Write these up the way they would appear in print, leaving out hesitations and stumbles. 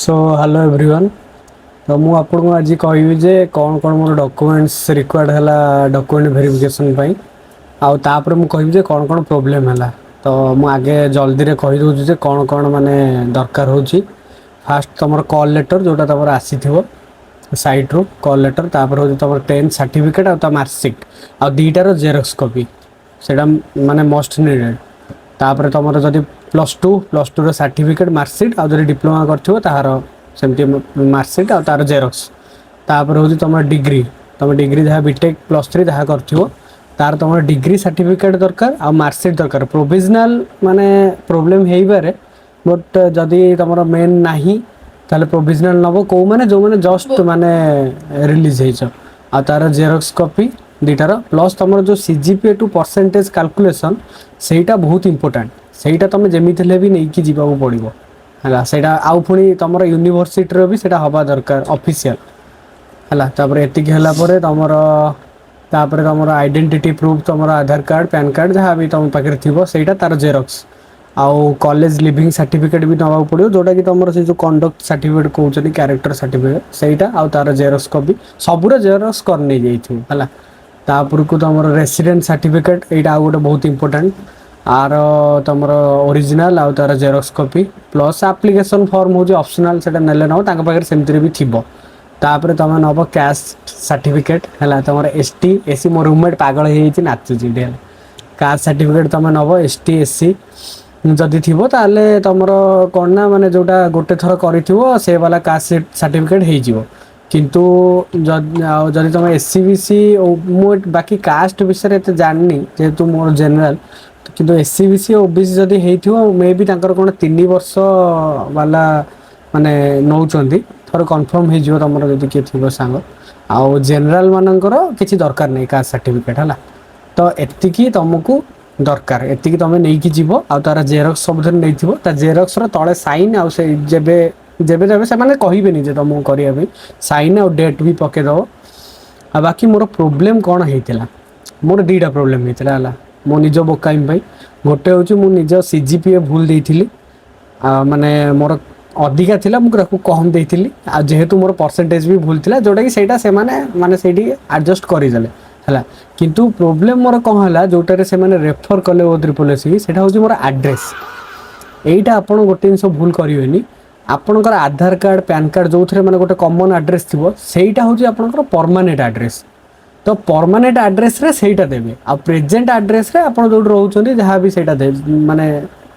Show hello everyone. ତ ମୁଁ ଆପଣଙ୍କୁ ଆଜି କହିବି ଯେ କ'ଣ କ'ଣ ମୋର ଡକୁମେଣ୍ଟସ୍ ରିକ୍ୱାୟାର୍ଡ଼ ହେଲା ଡକୁମେଣ୍ଟ ଭେରିଫିକେସନ୍ ପାଇଁ, ଆଉ ତାପରେ ମୁଁ କହିବି ଯେ କ'ଣ କ'ଣ ପ୍ରୋବ୍ଲେମ୍ ହେଲା। ତ ମୁଁ ଆଗେ ଜଲ୍ଦିରେ କହିଦେଉଛି ଯେ କ'ଣ କ'ଣ ମାନେ ଦରକାର ହେଉଛି। ଫାଷ୍ଟ ତୁମର କଲ୍ ଲେଟର୍, ଯେଉଁଟା ତୁମର ଆସିଥିବ ସାଇଟ୍ରୁ କଲ୍ ଲେଟର୍। ତାପରେ ହେଉଛି ତୁମର 10th certificate ଆଉ ତା ମାର୍କସିଟ୍ ଆଉ ଦୁଇଟାର ଜେରକ୍ସ କପି, ସେଇଟା ମାନେ ମଷ୍ଟ ନିଡ଼େଡ଼। ତାପରେ ତୁମର ଯଦି ପ୍ଲସ୍ ଟୁ, ପ୍ଲସ୍ ଟୁର ସାର୍ଟିଫିକେଟ୍, ମାର୍କସିଟ୍, ଆଉ ଯଦି ଡିପ୍ଲୋମା କରିଥିବ ତାହାର ସେମିତି ମାର୍କସିଟ୍ ଆଉ ତାର ଜେରକ୍ସ। ତାପରେ ହେଉଛି ତୁମର ଡିଗ୍ରୀ। ତୁମ ଡିଗ୍ରୀ ଯାହା ବିଟେକ୍, +3 ଯାହା କରିଥିବ, ତାର ତୁମର ଡିଗ୍ରୀ ସାର୍ଟିଫିକେଟ୍ ଦରକାର ଆଉ ମାର୍କସିଟ୍ ଦରକାର। ପ୍ରୋଭିଜନାଲ୍ ମାନେ ପ୍ରୋବ୍ଲେମ୍ ହେଇପାରେ, ବଟ୍ ଯଦି ତୁମର ମେନ୍ ନାହିଁ ତାହେଲେ ପ୍ରୋଭିଜନାଲ୍ ନେବ। କେଉଁମାନେ, ଯେଉଁମାନେ ଜଷ୍ଟ ମାନେ ରିଲିଜ୍ ହେଇଛ, ଆଉ ତାର ଜେରକ୍ସ କପି ଦୁଇଟାର। ପ୍ଲସ୍ ତୁମର ଯେଉଁ CGPA two percentage calculation, ସେଇଟା ବହୁତ ଇମ୍ପୋର୍ଟାଣ୍ଟ। ସେଇଟା ତୁମେ ଯେମିତି ହେଲେ ବି ନେଇକି ଯିବାକୁ ପଡ଼ିବ, ହେଲା। ସେଇଟା ଆଉ ପୁଣି ତୁମର ୟୁନିଭର୍ସିଟିର ବି ସେଇଟା ହେବା ଦରକାର ଅଫିସିଆଲ୍, ହେଲା। ତାପରେ ଏତିକି ହେଲା ପରେ ତୁମର ତାପରେ ତୁମର ଆଇଡେଣ୍ଟିଟି ପ୍ରୁଫ୍, ତୁମର ଆଧାର କାର୍ଡ଼, ପ୍ୟାନ୍ କାର୍ଡ଼, ଯାହା ବି ତୁମ ପାଖରେ ଥିବ, ସେଇଟା ତାର ଜେରକ୍ସ। ଆଉ କଲେଜ ଲିଭିଂ ସାର୍ଟିଫିକେଟ୍ ବି ନେବାକୁ ପଡ଼ିବ, ଯେଉଁଟାକି ତୁମର ସେ ଯେଉଁ କଣ୍ଡକ୍ଟ ସାର୍ଟିଫିକେଟ୍ କହୁଛନ୍ତି, କ୍ୟାରେକ୍ଟର ସାର୍ଟିଫିକେଟ୍, ସେଇଟା ଆଉ ତାର ଜେରକ୍ସ କପି। ସବୁର ଜେରକ୍ସ କରି ନେଇଯାଇଥିବ, ହେଲା। ତାପରକୁ ତୁମର ରେସିଡେଣ୍ଟ ସାର୍ଟିଫିକେଟ୍, ଏଇଟା ଆଉ ଗୋଟେ ବହୁତ ଇମ୍ପୋର୍ଟାଣ୍ଟ। ଆର ତୁମର ଓରିଜିନାଲ୍ ଆଉ ତାର xerox copy. Plus application form ହେଉଛି ଅପସନାଲ୍, ସେଇଟା ନେଲେ ନେବ, ତାଙ୍କ ପାଖରେ ସେମିତିରେ ବି ଥିବ। ତାପରେ ତୁମେ ନେବ କ୍ୟାଷ୍ଟ ସାର୍ଟିଫିକେଟ୍, ହେଲା। ତୁମର ଏସ୍ ଟି, ଏସ୍ ସି, ମୋ ରୁମମେଟ୍ ପାଗଳ ହେଇଯାଇଛି, ନାଚୁଛି ଏଠି, ହେଲା। କାଷ୍ଟ ସାର୍ଟିଫିକେଟ୍ ତୁମେ ନେବ। ଏସ୍ ଟି, ଏସ୍ ସି ଯଦି ଥିବ ତାହେଲେ ତୁମର କ'ଣ ନା ମାନେ ଯେଉଁଟା ଗୋଟେ ଥର କରିଥିବ ସେ ବାଲା କାଷ୍ଟ ସାର୍ଟିଫିକେଟ୍ ହେଇଯିବ। କିନ୍ତୁ ଯଦି ଆଉ ଯଦି ତୁମେ ଏସ୍ ସି ବି ସି, ମୁଁ ବାକି କାଷ୍ଟ ବିଷୟରେ ଏତେ ଜାଣିନି ଯେହେତୁ ମୋର ଜେନେରାଲ, କିନ୍ତୁ ଏସ୍ ସି ବି ସି, ଓ ବି ସି ଯଦି ହେଇଥିବ, ମେ ବି ତାଙ୍କର କ'ଣ 3 ବର୍ଷ ବାଲା ମାନେ ନେଉଛନ୍ତି। ଥରେ କନଫର୍ମ ହେଇଯିବ ତୁମର ଯଦି କିଏ ଥିବ ସାଙ୍ଗ। ଆଉ ଜେନେରାଲ ମାନଙ୍କର କିଛି ଦରକାର ନାହିଁ କାଷ୍ଟ ସାର୍ଟିଫିକେଟ୍, ହେଲା। ତ ଏତିକି ତୁମକୁ ଦରକାର, ଏତିକି ତୁମେ ନେଇକି ଯିବ। ଆଉ ତାର ଜେରକ୍ସ ସବୁଥିରେ ନେଇଥିବ। ତା ଜେରକ୍ସର ତଳେ ସାଇନ୍ ଆଉ ସେ ଯେବେ ଯେବେ ଦେବେ, ସେମାନେ କହିବେନି ଯେ ତୁମକୁ କରିବା ପାଇଁ, ସାଇନ୍ ଆଉ ଡେଟ୍ ବି ପକେଇଦେବ। ଆଉ ବାକି ମୋର ପ୍ରୋବ୍ଲେମ୍ କ'ଣ ହେଇଥିଲା? ମୋର ଦୁଇଟା ପ୍ରୋବ୍ଲେମ୍ ହେଇଥିଲା, ହେଲା, ମୋ ନିଜ ବୋକାମି ପାଇଁ। ଗୋଟେ ହେଉଛି ମୁଁ ନିଜ CGPA ଭୁଲ ଦେଇଥିଲି, ଆଉ ମାନେ ମୋର ଅଧିକା ଥିଲା, ମୁଁ ତାକୁ କମ୍ ଦେଇଥିଲି। ଆଉ ଯେହେତୁ ମୋର ପରସେଣ୍ଟେଜ୍ ବି ଭୁଲ ଥିଲା, ଯେଉଁଟାକି ସେଇଟା ସେମାନେ ମାନେ ସେଇଠି ଆଡ଼ଜଷ୍ଟ କରିଦେଲେ, ହେଲା। କିନ୍ତୁ ପ୍ରୋବ୍ଲେମ୍ ମୋର କ'ଣ ହେଲା, ଯେଉଁଟାରେ ସେମାନେ ରେଫର୍ କଲେ ଓ ତ୍ରିପଲ୍ ଏସ୍, ସେଇଟା ହେଉଛି ମୋର ଆଡ୍ରେସ୍। ଏଇଟା ଆପଣ ଗୋଟେ ଜିନିଷ ଭୁଲ କରିବେନି। ଆପଣଙ୍କର ଆଧାର କାର୍ଡ଼, ପ୍ୟାନ୍ କାର୍ଡ଼ ଯେଉଁଥିରେ ମାନେ ଗୋଟେ କମନ୍ ଆଡ୍ରେସ୍ ଥିବ, ସେଇଟା ହେଉଛି ଆପଣଙ୍କର ପରମାନେଣ୍ଟ ଆଡ୍ରେସ୍। ତ ପରମାନେଣ୍ଟ ଆଡ୍ରେସ୍ରେ ସେଇଟା ଦେବେ, ଆଉ ପ୍ରେଜେଣ୍ଟ ଆଡ୍ରେସ୍ରେ ଆପଣ ଯେଉଁଠି ରହୁଛନ୍ତି, ଯାହା ବି ସେଇଟା ମାନେ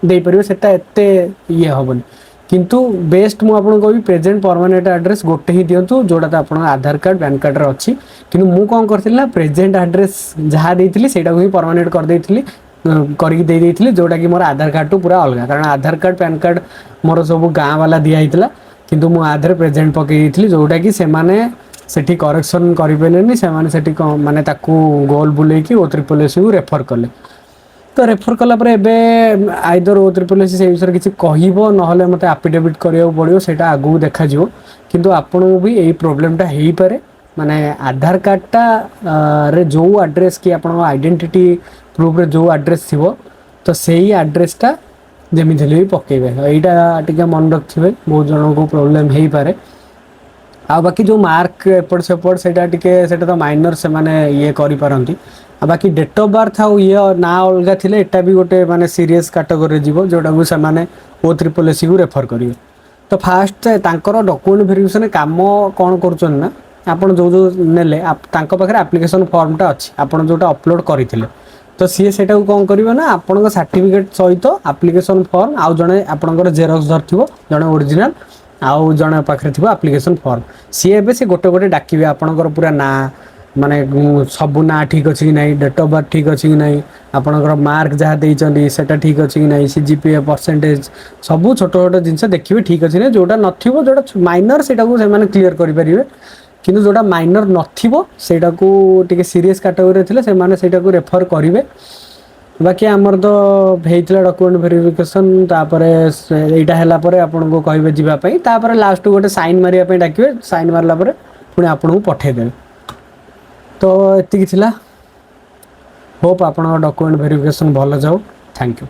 ଦେଇପାରିବେ, ସେଟା ଏତେ ଇଏ ହେବନି। କିନ୍ତୁ ବେଷ୍ଟ ମୁଁ ଆପଣଙ୍କୁ କହିବି, ପ୍ରେଜେଣ୍ଟ ପରମାନେଣ୍ଟ ଆଡ୍ରେସ୍ ଗୋଟେ ହିଁ ଦିଅନ୍ତୁ, ଯେଉଁଟା ତ ଆପଣଙ୍କ ଆଧାର କାର୍ଡ଼, ପ୍ୟାନ୍ କାର୍ଡ଼ରେ ଅଛି। କିନ୍ତୁ ମୁଁ କ'ଣ କରିଥିଲି ନା ପ୍ରେଜେଣ୍ଟ ଆଡ୍ରେସ୍ ଯାହା ଦେଇଥିଲି, ସେଇଟାକୁ ହିଁ ପରମାନେଣ୍ଟ କରିଦେଇଥିଲି, କରିକି ଦେଇ ଦେଇଥିଲି, ଯେଉଁଟାକି ମୋର ଆଧାର କାର୍ଡ଼ଠୁ ପୁରା ଅଲଗା। କାରଣ ଆଧାର କାର୍ଡ଼, ପ୍ୟାନ୍ କାର୍ଡ଼ ମୋର ସବୁ ଗାଁ ବାଲା ଦିଆ ହେଇଥିଲା, କିନ୍ତୁ ମୁଁ ଆଧାରରେ ପ୍ରେଜେଣ୍ଟ ପକେଇ ଦେଇଥିଲି, ଯେଉଁଟାକି ସେମାନେ ସେଠି କରେକ୍ସନ୍ କରିପାରିଲେନି। ସେମାନେ ସେଠି କ'ଣ ମାନେ ତାକୁ ଗୋଲ ବୁଲେଇକି ଓ ତ୍ରିପଲ୍ ଏସ୍କୁ ରେଫର୍ କଲେ। ତ ରେଫର୍ କଲା ପରେ ଏବେ ଆଇଦର ଓ ତ୍ରିପଲ୍ ଏସ୍ ସେଇ ବିଷୟରେ କିଛି କହିବ, ନହେଲେ ମୋତେ ଆଫିଡେଭିଟ୍ କରିବାକୁ ପଡ଼ିବ, ସେଇଟା ଆଗକୁ ଦେଖାଯିବ। କିନ୍ତୁ ଆପଣଙ୍କୁ ବି ଏଇ ପ୍ରୋବ୍ଲେମଟା ହେଇପାରେ। ମାନେ ଆଧାର କାର୍ଡ଼ଟା ରେ ଯେଉଁ ଆଡ୍ରେସ୍ କି ଆପଣଙ୍କ ଆଇଡେଣ୍ଟିଟି ପ୍ରୁଫ୍ରେ ଯେଉଁ ଆଡ୍ରେସ୍ ଥିବ, ତ ସେଇ ଆଡ୍ରେସ୍ଟା ଯେମିତି ହେଲେ ବି ପକେଇବେ। ଏଇଟା ଟିକେ ମନେ ରଖିଥିବେ, ବହୁତ ଜଣଙ୍କୁ ପ୍ରୋବ୍ଲେମ୍ ହେଇପାରେ। ଆଉ ବାକି ଯେଉଁ ମାର୍କ ଏପଟ ସେପଟ, ସେଇଟା ଟିକେ ସେଇଟା ତ ମାଇନର, ସେମାନେ ଇଏ କରିପାରନ୍ତି। ଆଉ ବାକି ଡେଟ୍ ଅଫ୍ ବାର୍ଥ ଆଉ ଇଏ ନାଁ ଅଲଗା ଥିଲେ, ଏଟା ବି ଗୋଟେ ମାନେ ସିରିୟସ୍ କାଟେଗୋରୀରେ ଯିବ, ଯେଉଁଟାକୁ ସେମାନେ ଓ ତ୍ରିପଲ୍ ଏସ୍କୁ ରେଫର୍ କରିବେ। ତ ଫାଷ୍ଟ ତାଙ୍କର ଡକୁମେଣ୍ଟ ଭେରିଫିକେସନ୍ କାମ କ'ଣ କରୁଛନ୍ତି ନା, ଆପଣ ଯେଉଁ ଯେଉଁ ନେଲେ, ତାଙ୍କ ପାଖରେ ଆପ୍ଲିକେସନ୍ ଫର୍ମଟା ଅଛି, ଆପଣ ଯେଉଁଟା ଅପଲୋଡ଼ କରିଥିଲେ। ତ ସିଏ ସେଇଟାକୁ କ'ଣ କରିବେ ନା ଆପଣଙ୍କ ସାର୍ଟିଫିକେଟ୍ ସହିତ ଆପ୍ଲିକେସନ୍ ଫର୍ମ, ଆଉ ଜଣେ ଆପଣଙ୍କର ଜେରକ୍ସ ଧରିଥିବ, ଜଣେ ଓରିଜିନାଲ୍, ଆଉ ଜଣେ ପାଖରେ ଥିବ ଆପ୍ଲିକେସନ୍ ଫର୍ମ। ସିଏ ଏବେ ସେ ଗୋଟେ ଗୋଟେ ଡାକିବେ। ଆପଣଙ୍କର ପୁରା ନାଁ, ମାନେ ସବୁ ନାଁ ଠିକ୍ ଅଛି କି ନାହିଁ, ଡେଟ୍ ଅଫ୍ ବାର୍ଥ ଠିକ୍ ଅଛି କି ନାହିଁ, ଆପଣଙ୍କର ମାର୍କ ଯାହା ଦେଇଛନ୍ତି ସେଇଟା ଠିକ୍ ଅଛି କି ନାହିଁ, CGPA, percentage, ସବୁ ଛୋଟ ଛୋଟ ଜିନିଷ ଦେଖିବେ ଠିକ୍ ଅଛି ନା। ଯେଉଁଟା ନଥିବ, ଯେଉଁଟା ମାଇନର, ସେଇଟାକୁ ସେମାନେ କ୍ଲିୟର କରିପାରିବେ। କିନ୍ତୁ ଯେଉଁଟା ମାଇନର ନଥିବ, ସେଇଟାକୁ ଟିକେ ସିରିୟସ୍ କାଟେଗୋରୀରେ ଥିଲେ ସେମାନେ ସେଇଟାକୁ ରେଫର୍ କରିବେ। ବାକି ଆମର ତ ହେଇଥିଲା ଡକୁମେଣ୍ଟ ଭେରିଫିକେସନ୍। ତାପରେ ଏଇଟା ହେଲା ପରେ ଆପଣଙ୍କୁ କହିବେ ଯିବା ପାଇଁ। ତାପରେ ଲାଷ୍ଟକୁ ଗୋଟେ ସାଇନ୍ ମାରିବା ପାଇଁ ଡାକିବେ। ସାଇନ୍ ମାରିଲା ପରେ ପୁଣି ଆପଣଙ୍କୁ ପଠେଇଦେବେ। ତ ଏତିକି ଥିଲା। ହୋପ୍ ଆପଣଙ୍କ ଡକୁମେଣ୍ଟ ଭେରିଫିକେସନ୍ ଭଲ ଯାଉ। Thank you.